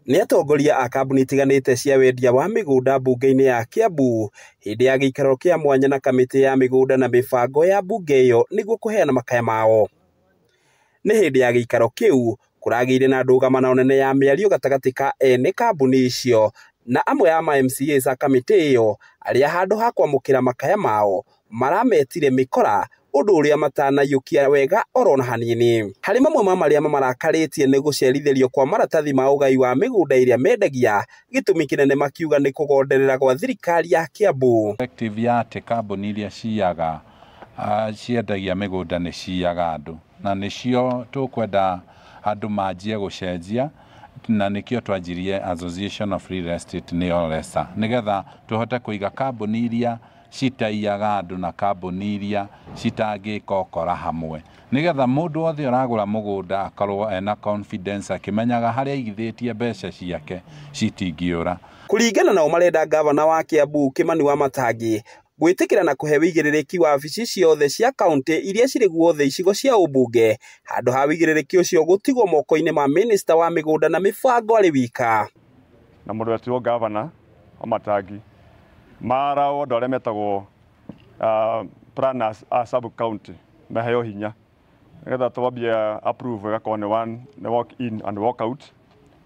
Nĩ atongoria a kambuni itiganĩte cia wendia wa mĩgũnda mbunge-inĩ ya Kiambu hĩndĩ ya gĩikaro kĩa mwanya na kamĩtĩ ya mĩgũnda na mĩbango ya mbunge ĩyo nĩguo kũheana makaya mao. Nĩ hĩndĩ ya gĩikaro kĩu kũragĩire na ndũgamano nene ya mĩario gatagatĩ ka ene kambuni icio na amwe a ma MCAs a kamĩtĩ ĩyo arĩa handũ ha kwamũkĩra makaya mao marametire mĩkora ũndũ ũrĩa matanaiyũkia wega oro na hanini. Harĩ mamwe ma marĩa mamarakarĩtie nĩ gũcerithĩrio kwa maratathi ma ũgai wa mĩgũnda ĩrĩa mendagia, gĩtũmi kĩnene makiuga nĩ kũgonderera gwa thirikari ya Kiambu. Perspective ya atĩ kambuni iria ciaga ciendagia mĩgũnda nĩ ciaga andũ na nĩcio tũkwenda andũ manjie gũcenjia na nĩkĩo twanjirie Association of Real Estate nĩyo RESA nĩgetha tũhote kũiga kambuni iria citaiyaga andũ na kambuni iria citangĩka ũkora hamwe nĩgetha mũndũ wothe ũragũra mũgũnda akorwo ena confidence akĩmenyaga harĩa aigithĩtie mbeca ciake citingĩũra. Kũringana nao marenda gavana wa Kiambu Kimani Wamatangi gwĩtĩkĩra na kũhe wĩigĩrĩrĩki wabici ciothe cia kaunti iria cirĩ guothe icigo cia ũmbunge handũ ha wĩigĩrĩrĩki ũcio gũtigwo moko-inĩ ma minista wa mĩgũnda na mĩbango arĩ wika. Na mũndũ wetirwo gavana Wamatangi mara andũ arĩa metagwo planners a sub county maheo hinya nĩgetha twambie approve ĩgakorwo nĩ one nĩ walk in and walk out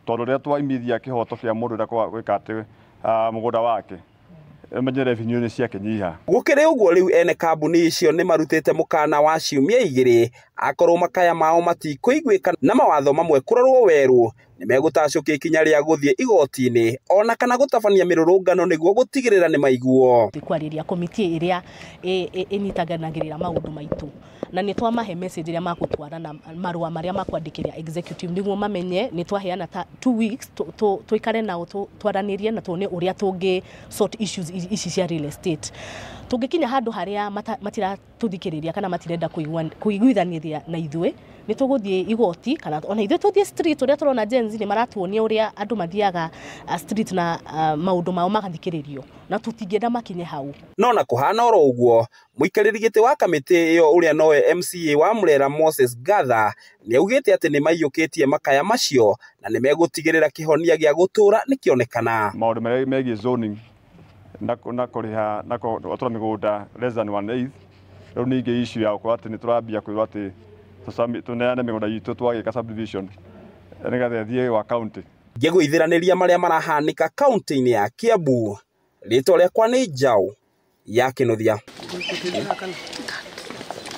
tondũ rĩrĩa twaimithia kĩhoto kĩa mũndũ ũrĩa gwĩka atĩ mũgũnda wake menye revenue nĩ ciakĩnyiha. Gũkĩrĩ ũguo rĩu ene kambuni icio nĩ marutĩte mũkana wa ciumia igĩrĩ akorwo makaya mao matikũiguĩka na mawatho mamwe kũrorwo werũ nĩ megũtacũkia ikinya rĩa gũthiĩ igoti-inĩ ona kana gũtabania mĩrũrũngano nĩguo gũtigĩrĩra nĩ maiguo. Kwarĩria komiti ĩrĩa ĩnyitanagĩrĩra maũndũ maitũ na nĩ twamahe message ĩrĩa magũtwara na marũa marĩa makwandĩkĩra executive nĩguo mamenye nĩ twaheana ta 2 weeks tũikare nao twaranĩrie na tuone ũrĩa tũngĩ sort issues ici cia real estate. Tũngĩkinya handũ harĩa matiratũthikĩrĩria kana matirenda kũiguithanĩria na ithuĩ nĩ tũgũthiĩ igoti kana ona ithuĩ tũthiĩ street ũrĩa tũrona Gen Z nĩ maratuonia ũrĩa andũ mathiaga street na maũndũ mao magathikĩrĩrio na tũtingĩenda makinye hau. No na kũhana oro ũguo mũikarĩri gĩtĩ wa kamĩtĩ ĩyo ũrĩa nowe MCA wa Murera Moses Gatha nĩaugĩte atĩ nĩmaiyũkĩtie makaya macio na nĩmegũtigĩrĩra kĩhonia gĩa gũtũra nĩkĩonekana. Maũndũ marĩa megiĩ zoning na kũrĩha na gũtũra mĩgũnda less than 1/8 rĩu ningĩ issue ya gũkorwo atĩ nĩ tũrambia kwĩrwo atĩ tũneane mĩgũnda itũ twagĩka subdivision nĩgetha ĩthiĩ wa county. Ngĩgũithiranĩria marĩa marahanĩka kaunti-inĩ ya Kiambu, rĩtwa rĩakwa nĩ Njaũ ya Kĩnuthia.